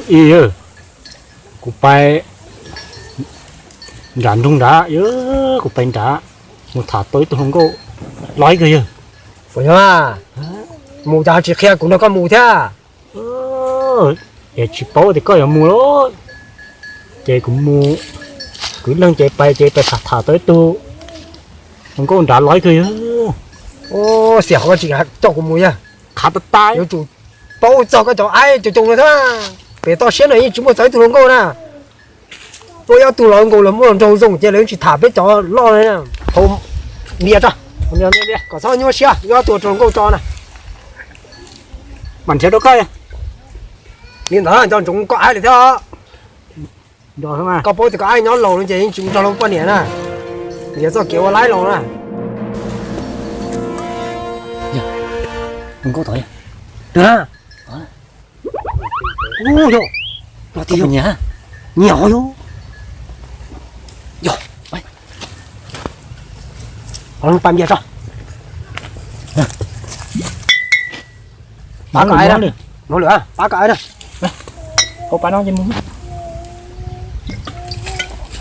Ib, kuv pais nram nroog nrad, kuv pais nrad mus tham tau ib tug hluas nkauj loj kawg yawg. Puas yog? Mus cas ho tsis qhia kuv nrog koj mus thiab? Es tsis paub tias koj yuav mus lawm, ces kuv mus kwv leeg ces pais ces pais tham tham tau ib tug hluas nkauj nrad loj kawg yawg. Xiam, koj tsis coj kuv mus yawg? Qhav tas tas. Yuav tsum paub txog koj cov aib cov coo no thiab. Pem toj siab no yeej tsis muaj txog ib tug hluas nkauj na. Tuaj ob tug hluas nkauj los muaj hluas nraug zoo ces lawv tsis tham peb cov loj li. Hau, npias tso, kom txhob nyuaj siab, yuav ob tug hluas nkauj tso na. Mam nrhiav rau koj. Li ntawd nco ntsoov koj aib lawm thiab. Koj paub tias koj aib nyob laus no ces yeej tsis mus nrog luag poj niam na. Nrhiav txoj kev ua laib los na. Nkauj tod, yog, nyiam, nyiam yog, yog, pab npias tso. Pab koj aib na, nuv lwm, pab koj aib na. Hau pab no ces mus.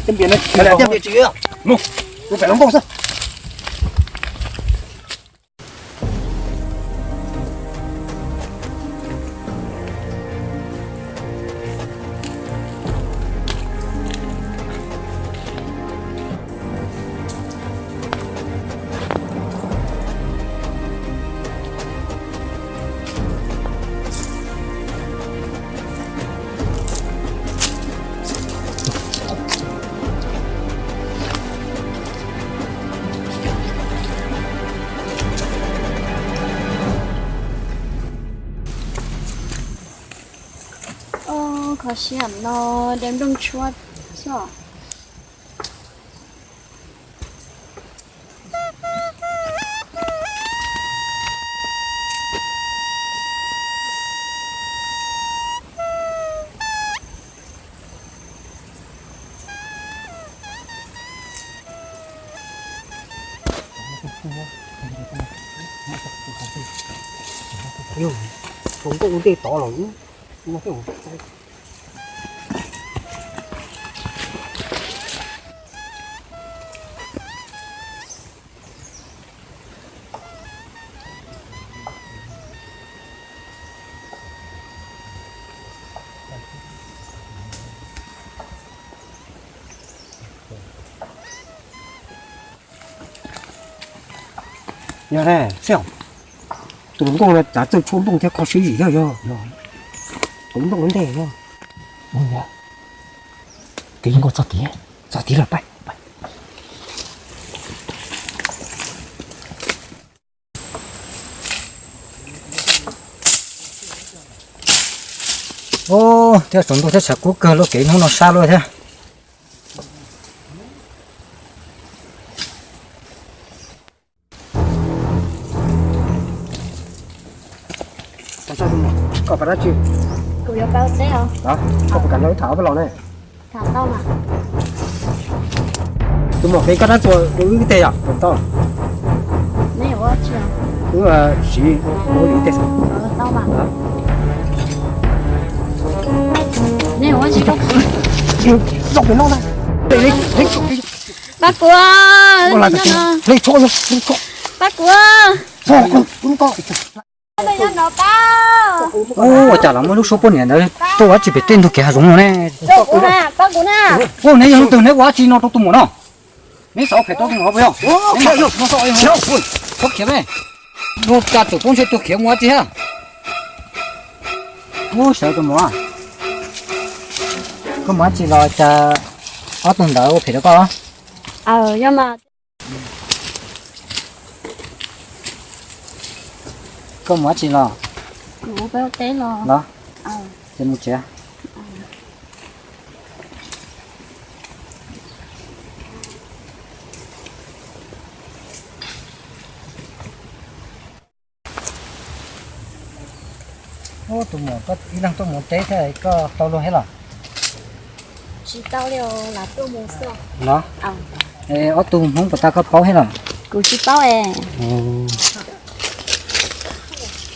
Coj npias no, coj npias tsis, mus, mus pem los nkauj xwb. Kho siab no, dej nplooj tshuab xwb. Hluas nkauj ua ntej tod los. Yog ne, tus hluas nkauj no cav txawj tshuab nplooj thiab kho siab zim thiab yog. Tus nplooj ntej yog. Kev zoo nkauj txog tid, txog tid lawm, pab. Thiab tsaus ntuj thiab tshav kub kawg, luaj kev hnub no sab luaj thiab. Koj pais dab tsi? Kuv yuav pais ua teb os. Koj puas kam nrog wb tham ob peb lo ne? Tham tau mas. Tus muam, koj dab tsi ua wb ib teg yom? Tham tau. Wb siv ua li ib teg. Tau mas. Zoo pem no na. Pab kuv, pab kuv. Ua cas los muaj lub suab poj niam ntawd tuaj ua dab tsi pem tej ntug kev hav zoov no ne? Ua, neb yog leej twg, neb ua dab tsi no rau tus muam no? Neb xav ua phem rau tus muam no puas yog? Txhob khiav, neb ua cas txawm poob ntsej tuag khiav mus ua dab tsi thiab? Ub, sawv tus muam, koj mus dab tsi los cas ob tug ntawd ua phem rau koj? Koj mus dab tsi los? Los, Ces mus tsev. Tus muam, koj ib leeg tuaj mus teb thiab koj tau luag thiab los? Tsis tau li, lam tuaj mus xwb. Los, ob tug Hmoob puas tau koj paub thiab los? Kuv tsis paub es.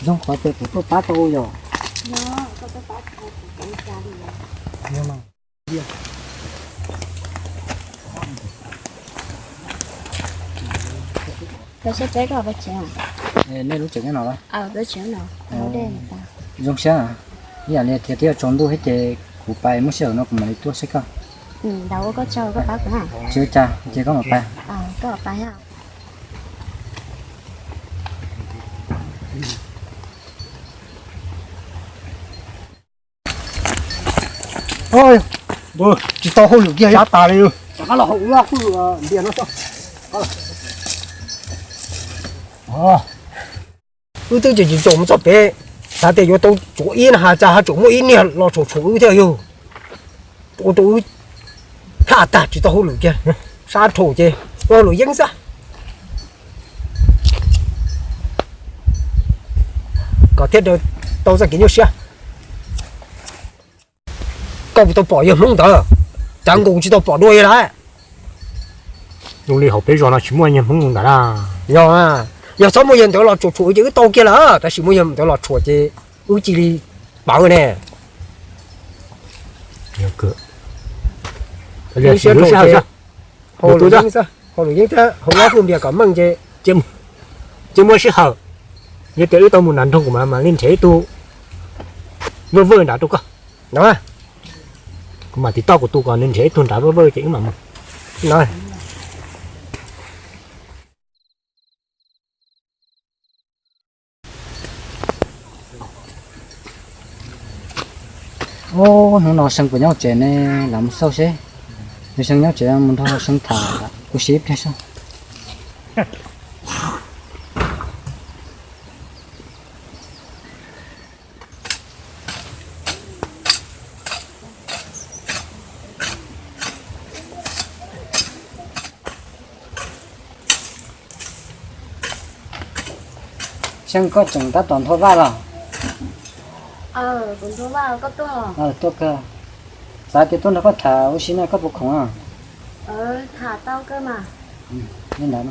Zoo qhov tias kuv tuaj pab tau yom. Koj saib peb koj pab tsev. Nej lub tsev nyob no los? Zoo siab. Ib yam li tias twb yuav tsaus ntuj thiab ces kuv pais, muaj sij hawm no kuv mam li tuaj saib koj. Tsis ua cas, ces koj mam pais. Tsis tau hauj lwm kiag, yaj tas li. Wb twb tsis tsis tsaum mus txog pem, xav tias yuav tau tsuav ib na has cas ho tseem muaj ib niag los tshuam tshuam wb thiab yog. Ua rau wb plaj tag tsis tau hauj lwm kiag, sab rhau ces ua hauj lwm yeeb xwb. Kom thiaj tau txoj kev nyuaj siab. Koj puas tau pom yawg Hmoob ntawd? Cav nkaus tsis tau pom dua li lawm. Zoo li hauv peb zos no tsis muaj yawg Hmoob ntawd na. Yog, yog txhob muaj yawg ntawd los tshuam tshuam ces wb tau kiag lawm, tab sis muaj yawg ntawd los tshuam ces wb cia li pawv ne. Hauj lwm yeeb thiab hauj lwm npias kom meej ces, ces muaj sij hawm, yog tias wb tau mus nram nroog kuv mam mam li nrhiav ib tug vawj vawj nrad rau koj. Kuv mam tiv toj kuv tus kom nws nrhiav ib tug nrad vawj vawj ces wb mam mus. Hnub no See puas nyob tsev ne, lam mus xauj seb. Yog See nyob tsev mus nrog See tham ua si ib pliag saib. See, koj tseem tab tom nthua vaj los? Tuaj kawg. Xav tias tuaj nrog koj tham ua si no, koj puas khoom? Li ntawd.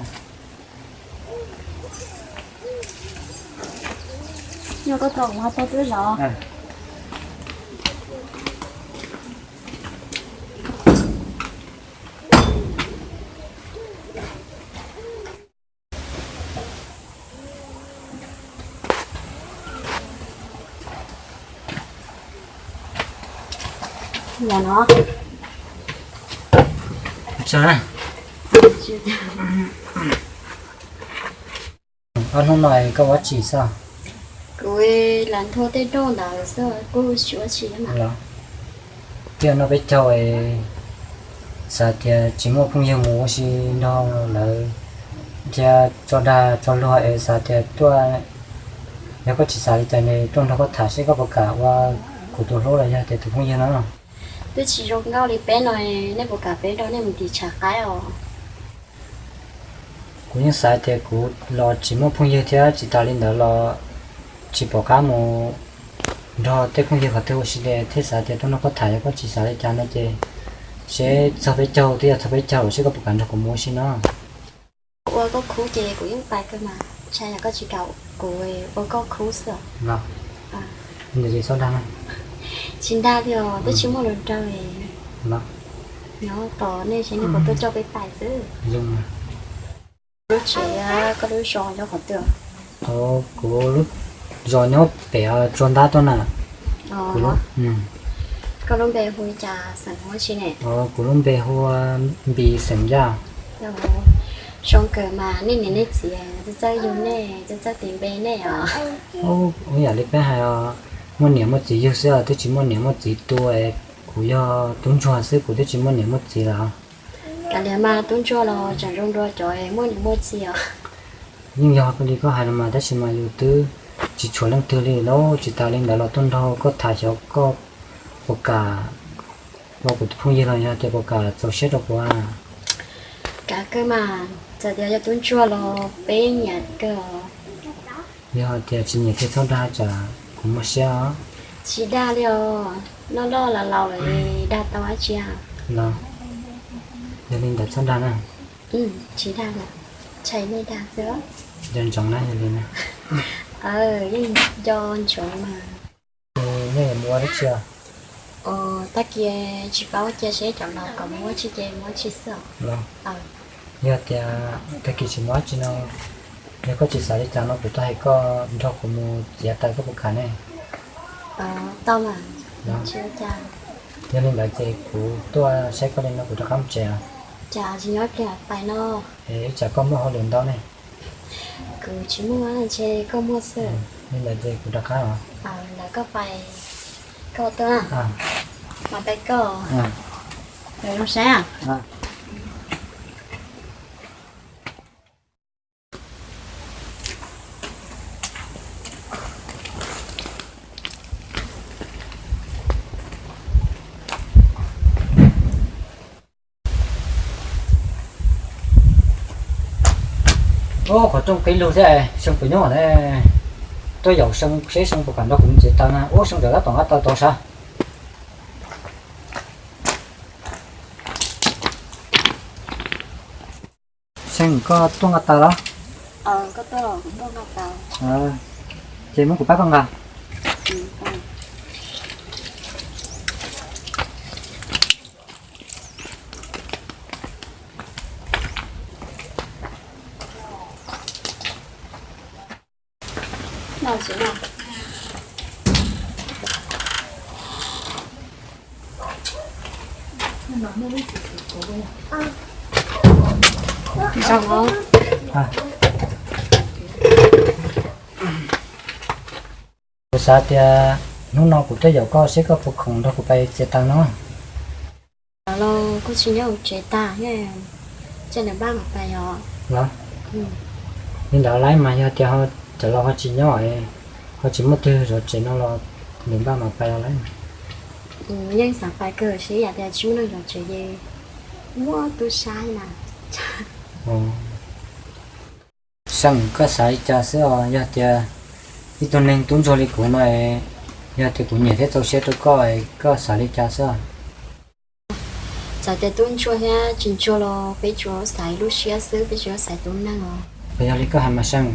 Ob hnub no koj ua dab tsi xwb? Kuv lam nthua tej nroj ntawd xwb, kuj tsis ua dab tsi. Thiab no peb caug es xav tias tsis muaj phooj ywg mus ua si nrog lawv thiab tso dag tso luag es xav tias tuaj, yog koj tsis xav li cas ne tuaj nrog koj tham seb koj puas kam ua kuv tus hlub los yog tias tus phooj ywg no. Twb tsis zoo nkauj li peb no, nej puas kam peb nrog nej mus tiv tshav qaib os? Kuv yeej xav tias kuv los tsis muaj phooj ywg thiab tsis tas li ntawd los tsis pom qab mus nrog tej phooj ywg qhov twg ua si li thiab xav tias tuaj nrog koj tham, yog koj tsis xav li cas no ces seb txog peb caug, twb yog txog peb caug lawm seb koj puas kam nrog kuv mus ua si no. Ua koj khub ces kuv yeej pais kawg mas, ntshai yog koj tsis kam kuv ua koj khub xwb os. Tsis ndag li os, twb tsis muaj lus nrau. Nyob tos nej seb nej puas tuaj coj peb pais xwb. Lub tsev, koj lub zos nyob qhov twg? Kuv lub zos nyob pem Tsua Ntab tuaj na. Koj lub npe hu li cas, xeem hu tsi ne? Kuv lub npe hu Npis, xeem Yaj. Zoo kawg mas, nej niam nej txiv txawj txawj yug nej, txawj txawj tis npe nej os? Ib yam li peb hais, muaj niam muaj txiv yug xwb, twb tsis muaj niam muaj txiv tu. Kuv yog tub ntsuag xwb, kuv twb tsis muaj niam muaj txiv lawm. Kav liam mas, tub ntsuag los tseem zoo dua cov muaj niam muaj txiv os. Yeej yog li koj hais los mas, tab sis mas yus twb Tsis tshuav leej twg li lauj, tsis tas li ntawd los tuaj nrog koj tham xyov koj puas kam ua kuv tus phooj ywg los yog tias puas kam txaus siab rau kuv. Kam kawg mas, txawm tias yog tub ntsuag los peb nyiam kawg. Yog tias tsis nyiam thiaj txhob dag tsam kuv muaj siab os. Tsis dag li os, loj loj los laus lawm dag tau dab tsi? Los, yog li ntawd txhob dag na. Tsis dag lawm, tshais nej dag xwb. Nco ntsoov na yog li na. Yeej nco ntsoov mas. Nej yuav mus ua dab tsi? Tag kis tsis paub cia seb cov laus kom mus ua tsi ces mus ua tsi xwb os. Los, yog tias tag kis tsis mus ua tsi no, yog koj tsis xav li cas no kuv tuaj hais koj nrog kuv mus txiav taws koj puas kam ne? Tau mas. Yog li ntawd ces kuv tuaj saib koj li no kuv rov qab mus tsev. Cas tsis nyob pliag pais no? Es ib tsam koj muaj hauj lwm ntau ne. Kuv tsis muaj, ntshe koj muaj xwb. Li ntawd ces kuv rov qab os. Ntawd koj pais, koj tuaj, mas pais koj. Zoo saib. Ub, qhov rooj qhib lug thiab, See puas nyob ne? Tuaj yaum See seb See puas kam nrog kuv mus txiav taws na. Ub, See ntawm tab tom nqa taws tod sav. See, koj tuaj nqa taws los? Ces muab kuv pab koj nqa. Kuv xav tias hnub no kuv tuaj yaum koj seb koj puas khoom nrog kuv pais txiav taws no. Los koj tsis nyob hauv tsev tag, cia nws npaj mam pais os. Los, li ntawd lawm mas yog tias cov laus ho tsis nyob, ho tsis muaj twg zov tsev no los nws npaj mam pais los lawm. Yeej xav pais kawg, seb yam tias tsis muaj neeg zov tsev ces muaj tub sab na. See, koj xav li cas xwb os? Yog tias ib tug neeg tub ntsuag li kuv no, yog tias kuv nyiam thiab txaus siab rau koj, koj xav li cas xwb? Txawm tias tub ntsuag thiab tsis ntsuag los peb tsuas xaiv lub siab xwb, peb tsis xaiv tus neeg os. Puas yog li koj hais mas See?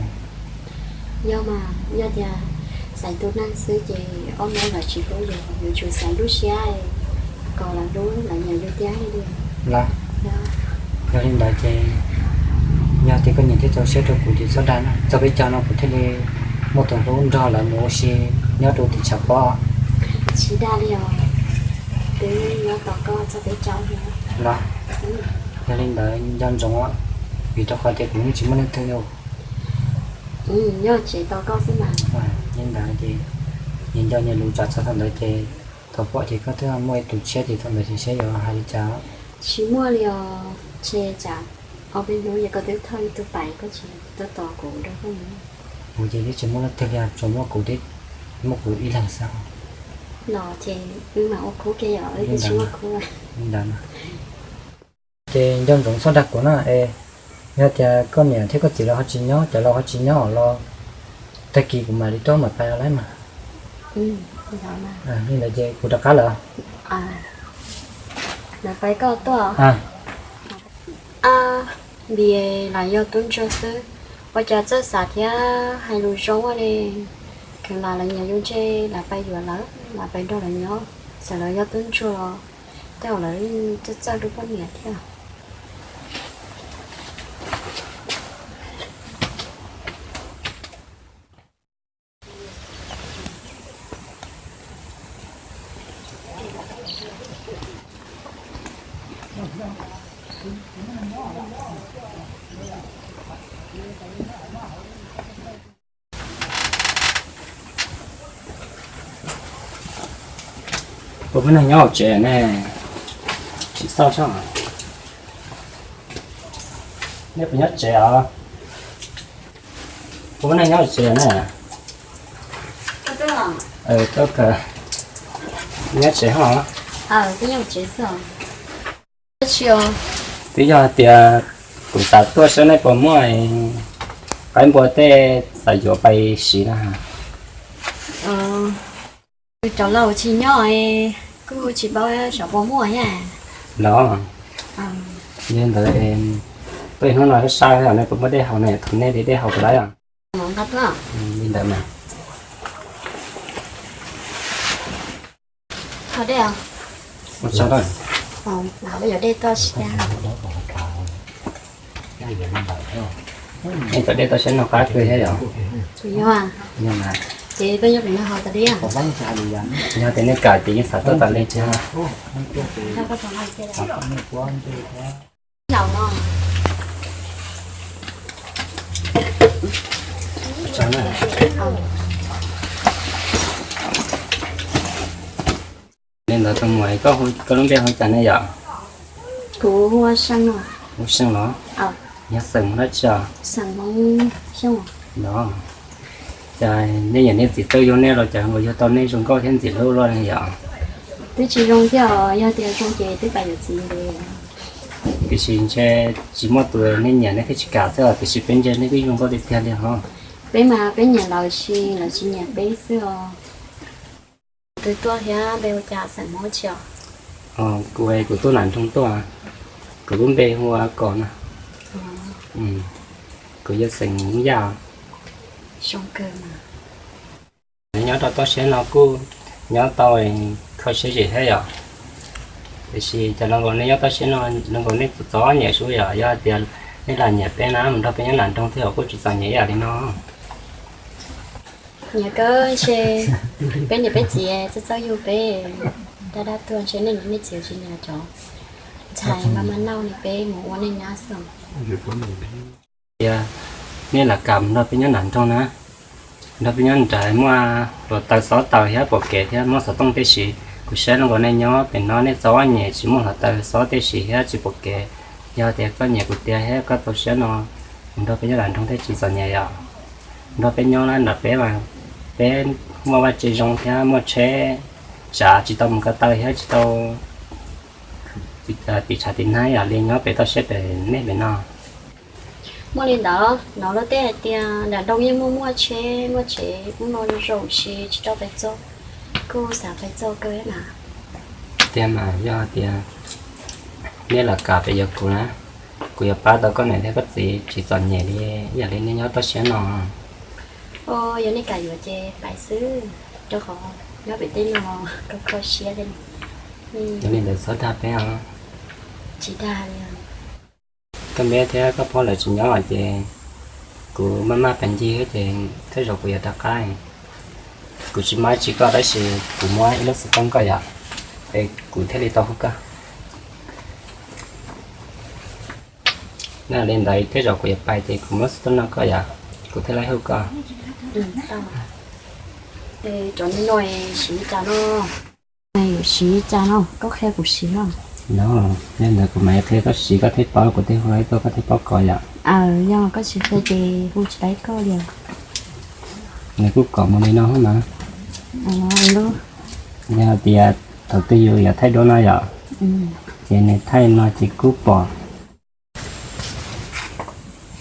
Yog mas, yog tias xaiv tus neeg xwb ces ob lub lawv tsis hlub yus, yuav tsum xaiv lub siab kom lawv hlub lawv nyiam yus thiab li. Los, yog li ntawd ces yog tias koj nyiam thiab txaus siab rau kuv ces txhob dag na, txog peb caug no kuv thiaj li muaj tus hlub nrog lawv mus ua si nyob rau tim tshav pob. Tsis dag li os, twb nyob tos koj txog peb caug li. Los, yog li ntawd nco ntsoov, vim rau qhov tias kuv yeej tsis muaj leej twg li. Nyob tsev tos koj xwb mas. Li ntawd ces nyias nco nyias lus, tsam txog thaum ntawd ces thaum pom ces koj twb muaj ib tus tshiab ces thaum ntawd ces seb yuav hais li cas. Tsis muaj li os, ntshe tsam ob peb hnub ces koj twb thauj ib tug pais, koj tsis tuaj tos kuv rau peb hnub. Kuv ces twb tsis muaj leej twg li, tsuas muaj kuv, muaj kuv ib leeg xwb. Los ces wb mam ua khub kiag yom, wb twb tsis muaj khub. Li ntawd ces nco ntsoov txhob dag kuv na. Es yog tias koj niam thiab koj txiv lawv ho tsis nyob, cov laus ho tsis nyob los tag kis kuv mam li rov mam pais los lawm mas. Li ntawd ces kuv rov qab lawm. Lawv pais koj tuaj. Npis lam yog tub ntsuag xwb, ua cas txawj xav thiab hais lus zoo ua li. Kheev lam lawv nyiam yus ntshe lam pais yuav lawv, lam pais nrog lawv nyob, txawm lawv yog tub ntsuag los tej zaum lawv txawj txawj hlub poj niam thiab. Puas muaj neeg nyob hauv tsev ne? Tsis xauj sab. Nej puas nyob tsev os? Puas muaj neeg nyob hauv tsev ne? Koj nyob tsev ho? Twb yog tias kuv xav tuaj saib nej puas muaj qaib npua tej xav yuav pais siv na. Cov laus tsis nyob, kuj tsis paub xyov puas muaj thiab. Los, yog li ntawd, tuaj hnub no sab sab, nej puas muaj dej haus ne? Thov nej li dej haus puas tau? Li ntawd mas. Ua tsaug, dej toj siab. Nej cov dej toj siab no qab kawg thiab yom? Yog, ces koj yuav pem no haus tas li. Yog tias nej kam ces yeej xav tuaj tas li thiab. Li ntawd tus muam, koj lub npe hu cas ne yom? Kuv hu ua Seej. Hu Seej los? Yog xeem dab tsi os? Los, cas nej niam nej txiv txawj yug nej los cas nkaus yug tau nej zoo nkauj thiab ntxim hlub luaj li yom? Twb tsis zoo thiab os, yog tias zoo ces twb pais yuav txiv ntev. Tiam sis ntshe tsis muaj tus nej nyiam nej thiaj tsis kam xwb os, tiam sis peb ntshe nej twb zoo nkauj tiag tiag li hos. Peb mas peb nyiam lawv, sis lawv tsis nyiam peb xwb os. Tus tuaj thiab npe hu cas, xeem Hmoob tsi os? Kuv, kuv tuaj nram nroog tuaj, kuv lub npe hu ua Kom na. Kuv yog xeem Hmoob Yaj. Nyob rau toj siab no kuj nyob tau kho siab zim thiab yom. Tiam sis cov no nkaus nej nyob toj siab no, no nkaus nej txom txom nyem sub yom, yog tias nej lam nyiam peb na mus nrog peb nyob nram nroog thiab os, kuj tsis txom nyem ib yam li no. Nyiam kawg, ntshe peb niam peb txiv txawj txawj yug peb, dab dab tuag ntshe nej niam nej txiv tsis nyiam cov ntxhais mas mas nauj li peb mus ua nej nyab xwb. Tias nej lam kam mus nrog peb nyob nram nroog na, nrog peb nyob nrad muaj hluav taws xob taws thiab pom kev thiab muaj xov tooj tib si. Kuv saib zoo nkaus nej nyob pem no nej txom nyem tsis muaj hluav taws xob tib si thiab tsis pom kev. Yog tias koj nyiam kuv tiag thiab koj txaus siab no, mus nrog peb nyob nram nroog thiaj tsis txom nyem yom. Nrog peb nyob na, nram peb mas peb muaj vaj tse zoo thiab muaj tsheb, tsav tsis tau mus ko taw thiab tsis tau tiv tshav tiv nab yam li nyob pem toj siab pem nej pem no. Muaj li ntawd, hnov luag tej hais tias nram nroog yeej muaj muaj tsheb muaj tsev ub no zoo zoo, sis tsis tau pais txog, kuj xav pais txog kawg na. Tiag mas, yog tias nej lam kam pes yuav kuv na, kuv yuav pab tau koj niam thiab koj txiv tsis txom nyem li yam li nej nyob toj siab no. Yog nej kam yuav ces pais xwb, rau qhov nyob pem tej no kho kho siab thiab. Yog li ntawd txhob dag peb os. Tsis dag li. Koj neb thiab koj phob lawv tsis nyob ces kuv maj maj pais ncig ces tej zaum kuv yuav rov qab. Kuv tsis maj tsis koj tab sis kuv muab ib lub xov tooj koj yom, es kuv thiaj li tau hu koj. Yog li ntawd tej zaum kuv yuav pais ces kuv muab xov tooj no koj yom, kuv thiaj li hu koj. Cov no siv cas no? Siv cas no koj qhia kuv siv no. No, yog ntawd kuv mam qhia koj siv, koj thiaj paub, kuv thiaj hu tuaj koj thiaj paub kov yom. Yog koj tsis qhia ces hu tsis tau koj li. Nws kuj kom mus li no mas. Yog tias thaum twg yus yuav thaij duab no yom, ces nws thaij no ces kuj pom.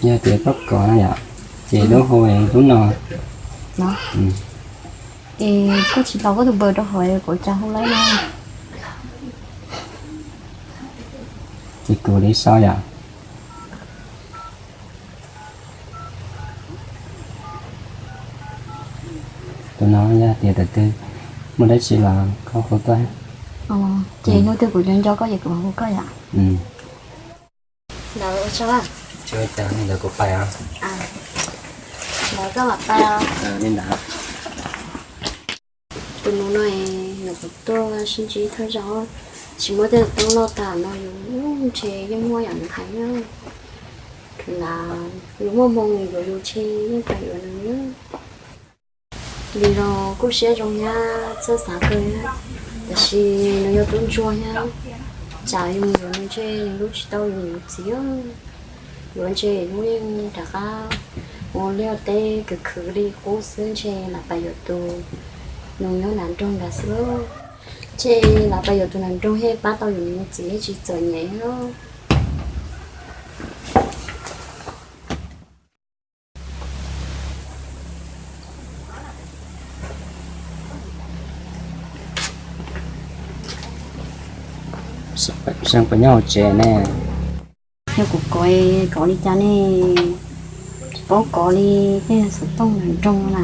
Yog tias koj kov no yom, ces lub hu lub no. Es koj tsis tau koj tus npawb rau hauv kuv cas hu laib no. Ces kuv li sau yom. Tus no yog tias thaum twg muaj dab tsi los koj hu tuaj. Ces hnub twg kuv nco nco koj ces kuv mam hu koj yom. Ntawd ua tsaug. Tsis ua cas, ntawd kuv pais os. Ntawd koj mam pais os. Li ntawd. Tus nus no es nyuam qhuav tuaj sib ntsib thawj zaug, tsis muaj tej tub loj tas no yus ntshe yeej muaj yam nws hais na. Khwv ntawd yus muaj hmoo yuav yus ntshe yeej pais yuav nws. Vim los kuj siab zoo thiab txawj xav kawg thiab, tab sis nws yog tub ntsuag thiab, tsam yus mus yuav nws ntshe nws hlub tsis tau yus niam txiv. Yuav ntshe yus yeej rov qab ua liaj teb khwv khwv li qub xwb ntshe lam pais yuav tus Nws nyob nram nroog nrad xwb, ntshe los tau yuav tus nram nroog thiaj pab tau yus niam yus txiv thiaj tsis txom nyem os. Seej puas nyob hauv tsev ne? Yog kuv kov, kov li cas ne? Tsis paub kov li, tej xov tooj nram nroog na.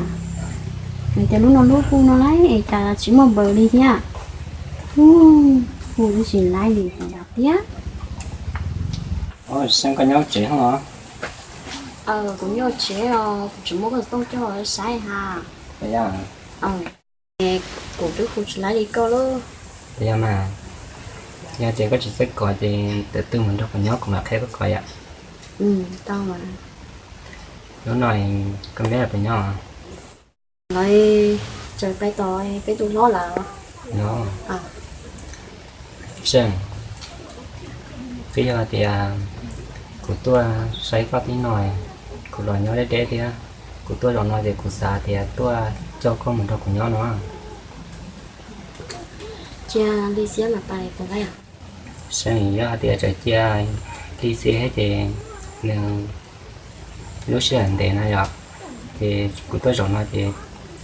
Nws tias lub no lub hu no lawm es cas tsis muaj npaws li thiab. Hu, hu twb tsis laib li, kuv dag tiag. Seej, koj nyob hauv tsev os? Kuv nyob hauv tsev os, kuv tseem muab koj xov tooj coj los saib ha. Kuv twb hu tsis laib li koj lauj. Yog mas, yog tias koj tsis xav kov ces tus twg mus nrog kuv nyob kuv mam qhia koj kov yom. Tau mas. Lub no koj npeb puas nyob? Lawv tseem pais tos peb tus hlob lawm. Seej, twb yog tias kuv tuaj saib koj tib no, kuv los nyob deb deb thiab, kuv tuaj zaum no ces kuv xav tias tuaj coj koj mus nrog kuv nyob no. Cia li xiab mas pais tau lawm. Seej, yog hais tias tseem cia li xiab thiab ces nws lub sij hawm ntev na yom, ces kuv tuaj zaum no ces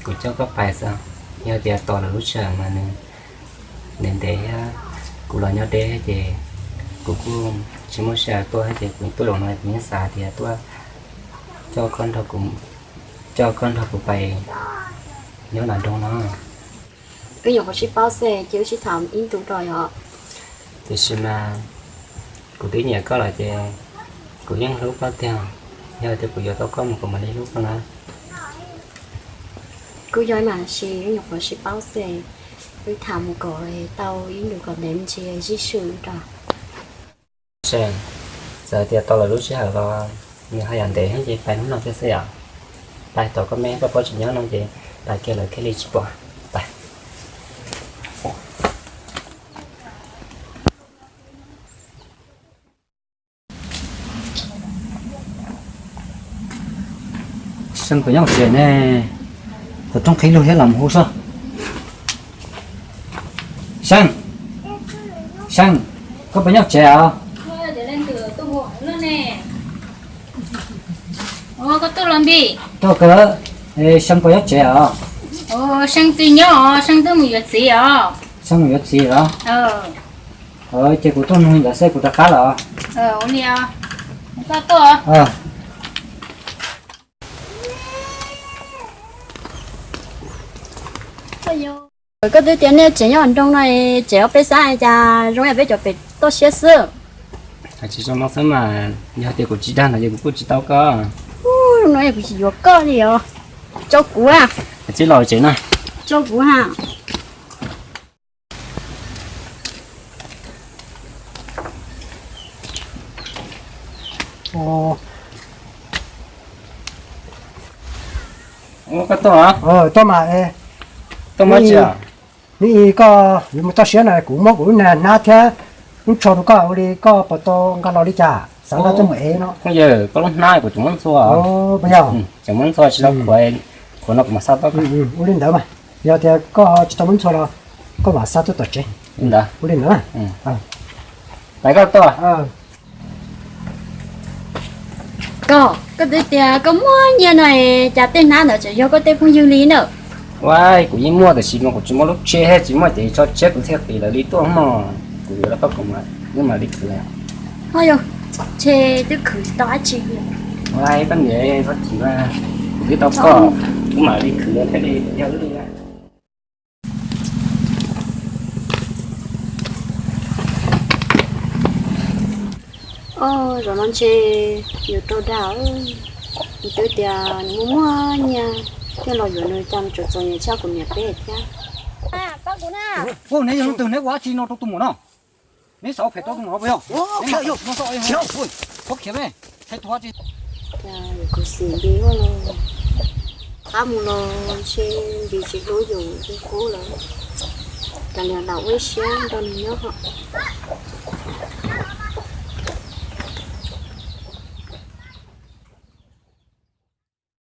kuv coj koj pais xwb. Yog tias tos lawm lub sij hawm mas nws ntev ntev thiab kuv los nyob deb ces kuv kuj tsis muaj sij hawm tuaj thiab ces kuv tuaj zaum no kuv yeej xav tias tuaj coj koj nrog kuv, coj koj nrog kuv pais nyob nram nroog no. Wb nyuam qhuav sib paub xwb ces wb sib tham ib ntus rau yom. Tiam sis mas kuv twb nyiam koj lawm ces kuv yeej hlub koj tiag. Yog tias kuv yuav tau koj mas kuv mam li hlub koj na. Kuj yog mas, sis wb nyuam qhuav sib paub xwb, wb tham mus kom tau ib ntus kom ntev me ntsis zij swm rau. Seej, txawm tias tau lawm lub sij hawm los nws haj yam ntev ces pais hnub no thiab xwb yom. Pais tos koj me, koj paub tsis nyob no ces pais kiag lawm thiaj li tsis pom. Pais. Seej puas nyob hauv tsev ne? Tus rooj qhib lug thiab los mus hu soj. Seej, Seej, koj puas nyob hauv tsev os? Koj tuaj los npis? Tuaj kawg. Seej puas nyob tsev os? Seej twb nyob os, Seej twb mus yuav txiv os. Seej mus yuav txiv los? Ces kuv tuaj nug ntawd xwb, kuv rov qab los. Ua li, koj tuaj. Koj twb tias nej tsev nyob nroog no, tsev ob peb xab cas zoo yam peb cov pem toj siab xwb. Tsis zoo no xwb mas, yog tias kuv tsis dag ntawd ces kuv kuj tsis tau koj. Zoo no kuv tsis yuav koj li os. Tso kuv a. Tsis los tsev na. Tso kuv ha. Koj tuaj, tuaj mas, tuaj muab tsis. Neb, koj yuav mus toj siab na, kuv muab kuv lub hnab thiab lub tsho rau koj ua li, koj puas tau nqa los li cas? Xav nqa tuaj mus ev no. Yawg, koj lub hnab kuv tseem muab ntxhua. Tseem muab ntxhua tsis tau khuav, khuav no kuv mam xa tuaj. Ua li ntawd mas, yog tias koj tsis tau muab ntxhua los koj mam xa tuaj tom tsev. Li ntawd. Ua li ntawd na. Pais koj tuaj. Koj, koj twb tias koj muaj nyiaj no, cas tej hnab ntawd tseem yog koj tej phooj ywg li na? Ua, kuv yeej muaj tiam sis mas kuv tsis muaj lub tsheb, tsis muaj ces tso tshiab kuv thiaj qiv lawv li tuaj mog. Kuv yuav rau koj kuv mam, wb mam li khwv. Ho yog, ntshe twb khwv tsis tau dab tsi li. Ua, koj niam txhob chim mas, kuv twb tau koj, kuv mam li khwv thiaj li yog wb li. Oj, zaum no ntshe yuav raug dag, nws twb tias nws muaj muaj nyiaj, thiaj los yuav nws cas nws tseem txom nyem tshaj kuv niam peb thiab. Neb yog leej twg, neb ua dab tsi no rau tus muam no? Neb xav ua phem rau tus muam no puas yog? Neb mam ua txhob khiav me, thaij tuag tsi. Kuv xim Npis ua los, qab mus los ntshe Npis tsis hlub yus li qub lawm. Cas niam lam ua ib siab nrog nws nyob hos.